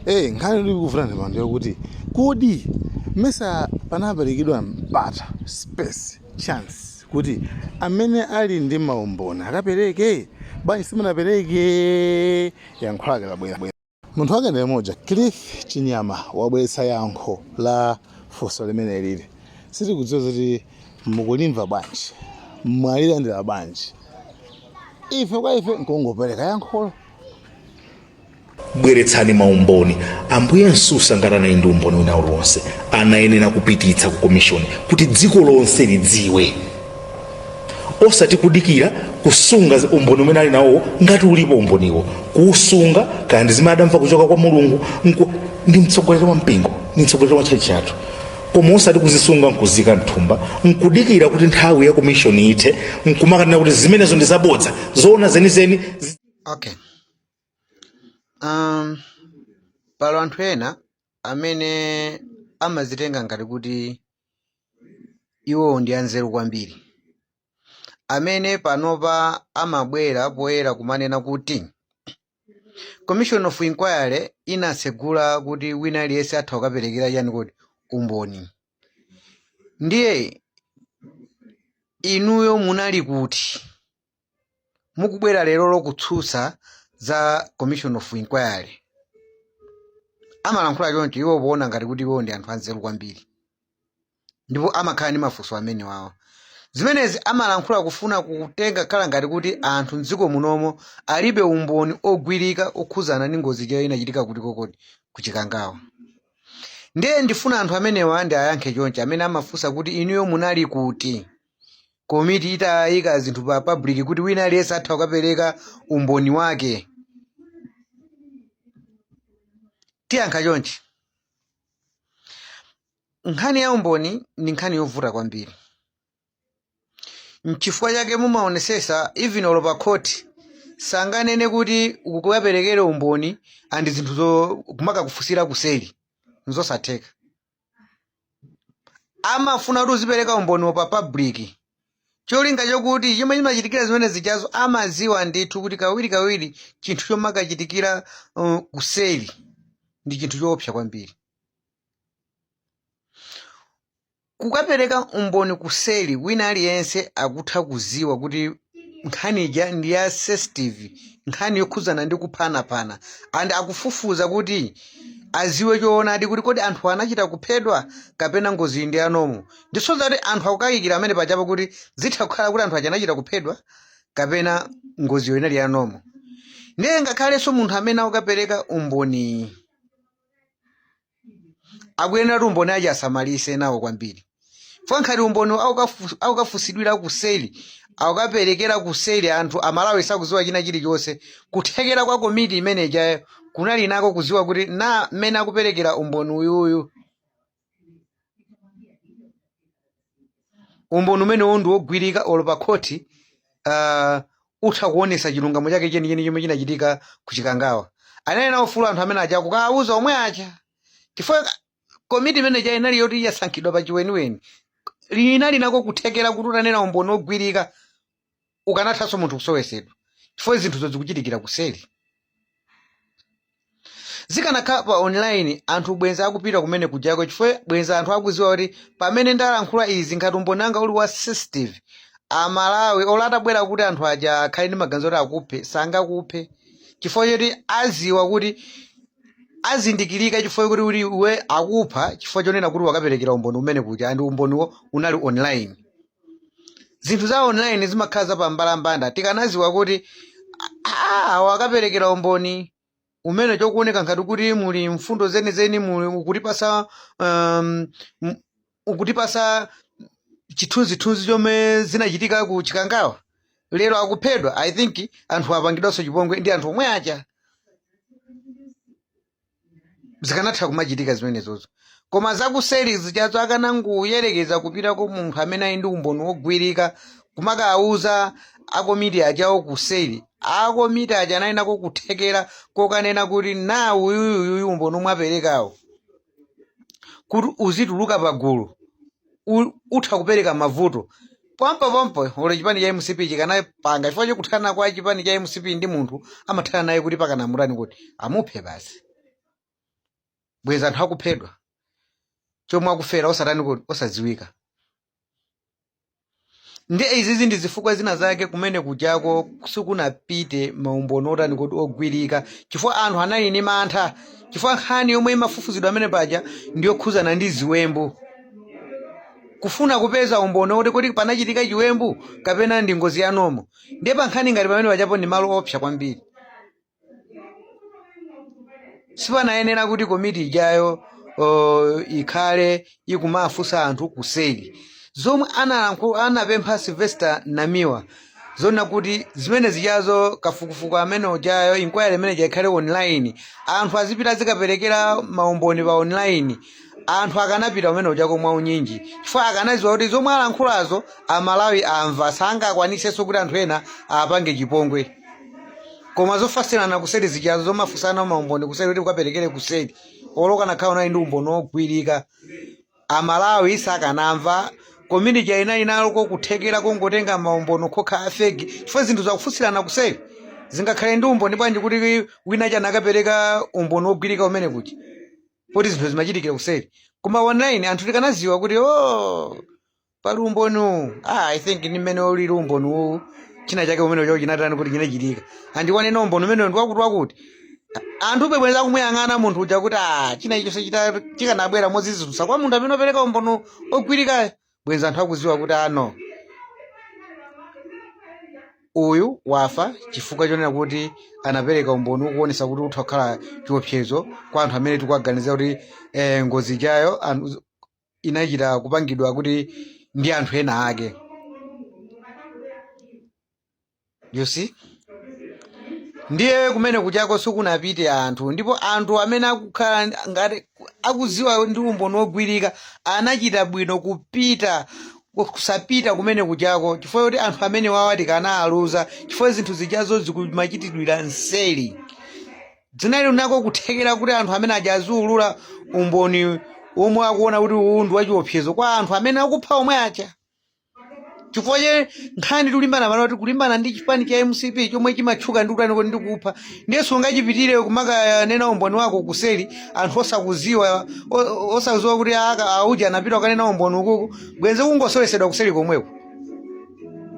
Eh, nkhani ili kuvutani pano ndiyokuti kodi mesa panaperekedwa mpata, space, chance kuti amene ali ndi maumboni akapereke? Bwanji simunapereke? Yankho lake labwera. Munthu wake ndi moja, Cliff Chinyama, wabweretsa yankho la funso limene lili. Sitikudziwa zoti mukulimva bwanji, mwalilandira bwanji. Ife kwa ife nkungopereka yankholo. Bweretsani maumboni. Ambuye Msusa ngati anali ndi umboni wina uliwonse, anayenera kupititsa ku komishoni kuti dziko lonse lidziwe, osati kudikira kusunga umboni umene ali nawo. Ngati ulipo umboniwo, kuusunga, kaya ndi zimene adamva kuchoka kwa Mulungu, ndi mtsogoleri wa mpingo, ndi mtsogoleri wa tchalitchi chathu, koma osati kuzisunga nkuzika mthumba nkudikira kuti nthawi ya komishoni ithe nkumakanena kuti zimenezo ndi zabodza, zoona zenizeni. Okay. Pali anthu ena amene amazitenga ngati kuti iwo ndi anzeru kwambiri, amene panopa amabwera poyera kumanena kuti Commission of Inquiry inatsegula kuti wina aliyense atha kukaperekera chani kodi umboni. Ndiye inuyo munali kuti mukubwera lero kutsutsa za Commission of Inquiry? Amalankhula choncho iwo poona ngati kuti iwo ndi anthu anzeru kwambiri, ndipo amakhala ndi mafunso amene wawo. Zimenezi amalankhula kufuna kutenga khala ngati kuti anthu mdziko munomo alibe umboni ogwirika okhuzana ndi ngozi ija inachitika kuti kokoti kuchikangawa. Ndiye ndifuna anthu amenewa ndi ayankhe chonchi, amene amafunsa kuti inuyo munali kuti komiti itayika zinthu pa public kuti wina aliyense atha kukapereka umboni wake. Tiyankha chonchi: nkhani ya umboni ndi nkhani yovuta kwambiri. Nchifukwa chake mumaonesesa even olo pa court sanganene kuti ukukaperekere umboni and zinthu zo kumakakufunsira kuseri, nzosatheka. Amafuna kuti uzipereka umboniwo pa public, cholinga chokuti chomwe chimachitikira zimene zijazo amaziwa ndithu kuti kawirikawiri chinthu chomakachitikira kuseri ndi chinthu choopsa kwambiri. Kukapereka umboni kuseri, wina aliyense akutha kuziwa kuti nkhani ija ndi ya sensitive, nkhani yokhudzana ndi kuphanaphana, and akufufuza kuti aziwe choonadi kuti kodi anthu anachita kuphedwa kapena ngozi ndi ya normal. Ndisoza kuti anthu akukayikira amene pachapo kuti zitha kukhala kuti anthu aja anachita kuphedwa kapena ngoziyo inali ya normal. Ndiye ngakhalenso munthu amene akukapereka umboni akuyenera kuti umboni aja asamalise nawo kwambiri, chifukwa nkhati umboni akukafusidwira kuseri, akukaperekera kuseri, anthu Amalawi sakuziwa china chilichonse. Kuthekera kwa komiti imene ijayo kunali nako kuziwa kuti na mmene akuperekera umboni uyuyu, umboni umenewo ndi wogwirika, olo pa khoti utha kuonesa chilungamo chake chenicheni chomwe chinachitika ku Chikangawa. Anali nawo ufulu anthu amene aja kukawauza omwe aja, chifukwa komiti imene ija inali yoti yasankhidwa pa chiweniweni, linali nako kuthekera kuti utanena umboni wogwirika ukanathanso munthu kusowesedwa, chifukwa zinthuzo zikuchitikira kuseri. Zikanakhala pa online, anthu bwenzi akupita kumene kujako, chifukwa bwenzi anthu akuziwa kuti pamene ndalankhula izi, ngati umboni wanga uli wa sensitive, Amalawi olo atabwera kuti anthu aja akhale ndi maganizo kuti akuphe, sangakuphe, chifukwa choti aziwa kuti azindikirika, chifukwa kuti uli iwe akupha chifukwa chonena kuti wakaperekera umboni umene kuja, and umboniwo unali online. Zinthu za online zimakhala zapambalambanda. Tikanaziwa kuti wakaperekera umboni umene chokuoneka ngati kuti muli mfundo zenizeni, muli ukutipasa chithunzithunzi chomwe zinachitika ku Chikangawa, lero akuphedwa, I think anthu apangidwanso chipongwe ndi anthu omwe aja. Zikanatha kumachitika zimenezozo, koma zakuseri zijazo akanangoyerekeza kupitako munthu amene ali ndi umboni wogwirika kumakawuza akomiti ajawo kuseri. Akomiti aja anali nako kuthekera kokanena kuti na uyuyuyuyu umboni omwe aperekawo kuti uzituluka pagulu utha kupereka mavuto pompopompo. Olo chipani cha MCP chikanapanga, chifukwa chokuthana kwa chipani cha MCP ndi munthu amathana naye kuti pakanamutani kuti amuphe basi. Bweza anthu akuphedwa, chomwe akufera osatani kuti osadziwika. Ndi izizi ndi zifukwa zina zake kumene kujako sikunapite maumboni otani kuti ogwirika, chifukwa anthu anali ndi mantha, chifukwa nkhani yomwe imafufuzidwa amene paja ndiyokhuzana ndi ziwembu, kufuna kupeza umboni woti kuti panachitika chiwembu kapena ndi ngozi ya normal. Ndiye pa nkhani ngati pamene pajapo ndi malo opsa kwambiri. Sipanayenera kuti komiti ijayo ikhale ikumafunsa anthu kuseri. Zomwe anapempha Sylvester Namiwa zona kuti zimene zijazo, kafukufuku amene ujayo, inquiry imene ija ikhale online, anthu azipita azikaperekera maumboni pa online, anthu akanapita umene ujako mwaunyinji, chifukwa akanaziwa kuti zomwe alankhulazo Amalawi amva, sangakwanisenso kuti anthu ena apange chipongwe. Koma zofunsirana kuseri zijazo, zomafunsana maumboni kuseri kuti ukaperekere kuseri, olo ukanakhala unali ndi umboni wogwirika, Amalawi sakanamva. Komiti ija inali naloko kuthekera kongotenga maumboni okha a fake, chifukwa zinthu zakufunsirana kuseri zingakhale ndi umboni bwanji kuti wina chana akapereka umboni wogwirika umene kuja, poti zinthu zimachitikira kuseri? Koma online anthu tikanaziwa kuti, oh, pali umboni uwu, ah, I think ndi mmene ulili umboni uwu, china chake umene ucho chinatani kuti chinachitika, andiwanena umboni umene ndi wakuti wakuti, anthu bweza kumuyang'ana munthu uja kuti, ah, china ichonse chikanabwera mozizwitsa kwa munthu amene opereka umboni ogwirikayo, bwenzi anthu akuziwa kuti, ano, uyu wafa chifukwa chonena kuti anapereka umboni ukuonesa kuti utha kukhala chiopsezo kwa anthu amene tikuwaganiza kuti ngozi ijayo inachita kupangidwa kuti ndi anthu ena ake. You see, ndiye kumene kuchako sikunapite anthu, ndipo anthu amene akukhala ngati akuziwa ndi umboni wogwirika anachita bwino kupita kusapita kumene kuchako, chifukwa kuti anthu amene wawa tikanawaluza, chifukwa zinthu zijazo zikumachitidwira mseri. Zinali nako kuthekera kuti anthu amene aja aziulula umboni omwe akuona kuti uwu ndi wachiopsezo kwa anthu amene akupha omwe aja, chifukwa che nkhani tikulimbana pano kuti kulimbana ndi chipani cha MCP chomwe chimatchuka ndi kutani ndi kupha. Ndiye sungachipitire kumakanena umboni wako kuseri, anthu osakuziwa, osakuziwa kuti auja anapita kukanena umboni ukuku. Bwenzi kungosowesedwa kuseri komweko,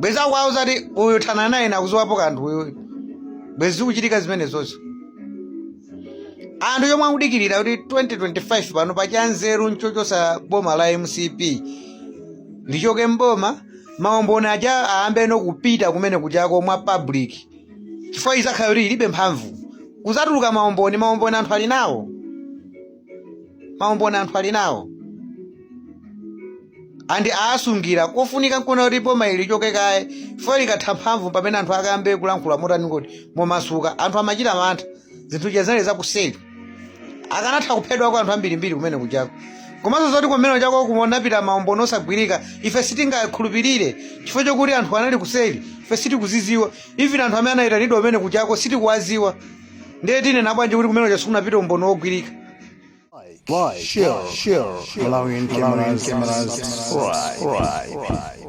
bwenzi akuwauza kuti uyu thana naye, nakuziwapo kanthu uyu, bwenzi zikuchitika zimenezozo. Anthu yomwe akudikirira kuti 2025 pano pachanzeru nchochosa boma la MCP lichoke mboma, maumboni aja ayambeno kupita kumene kuchako mwa public, chifukwa izakhala kuti ilibe mphamvu kuzatuluka maumboni. Maumboni anthu ali nawo, maumboni anthu ali nawo andi aasungira. Kofunika nkuona kuti boma ili lichoke kaye, chifukwa likatha mphamvu pamene anthu akayambe kulankhula motani kuti momasuka. Anthu amachita mantha, zinthu zinali zakuseri, akanatha kuphedwa kwa anthu ambirimbiri kumene kuchako. Komanso zoti kumene kuchako kumonapita maumboni osagwirika, ife sitingakhulupirire chifukwa chokuti anthu anali kuseri, ife sitikuziziwa. Even anthu amene anayitanidwa kumene kuchako sitikuwaziwa, ndiye tinena bwanji kuti kumene kucha sikunapita umboni wogwirika? Like, share, Malawian cameras, subscribe.